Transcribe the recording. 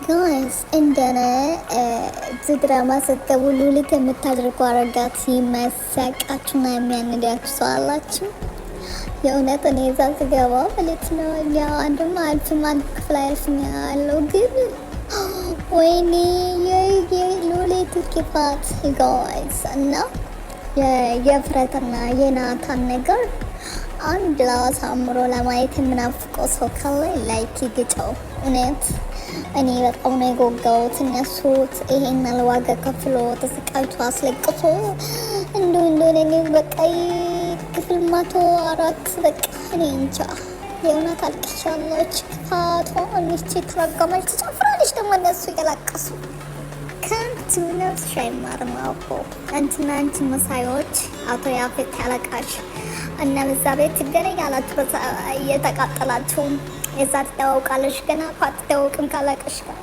Guys፣ እንደነ እዚህ ድራማ ስትገቡ ሉሊት የምታደርጉ አረጋት የሚያሳቃችሁና የሚያንዳችሁ ሰው አላችሁ? የእውነት እኔ እዛ ስገባ ማለት ነው ያው አንድም አልፍም አንድ ክፍል አያልፍም ያለው፣ ግን ወይኔ የሉሊት ክፋት guys። እና የፍረትና የናታን ነገር አንድ አሳምሮ ለማየት የምናፍቀው ሰው ካለ like ግጨው። እውነት እኔ በጣም ነው የጎጋሁት። እነሱ ይሄን ዋጋ ከፍሎ ተሰቃይቶ አስለቅሶ እንዲሁ እንደሆነ እኔ በቃ ክፍል 104 በቃ እኔ እንጃ የእውነት አልቅሻለሁ። ክፋቷ እቺ ተረገመች ትጨፍራለች ደግሞ እነሱ እየለቀሱ። ከንቱ ነፍስሽ አይማርም። አቦ አንቺና አንቺ መሳዮች አቶ ያፌት ያለቃሽ እና በዛ ቤት ትገናኛላችሁ እየተቃጠላችሁ የዛ ትተዋውቃለሽ። ገና እኮ አትተዋውቅም ካለቀሽ ጋር።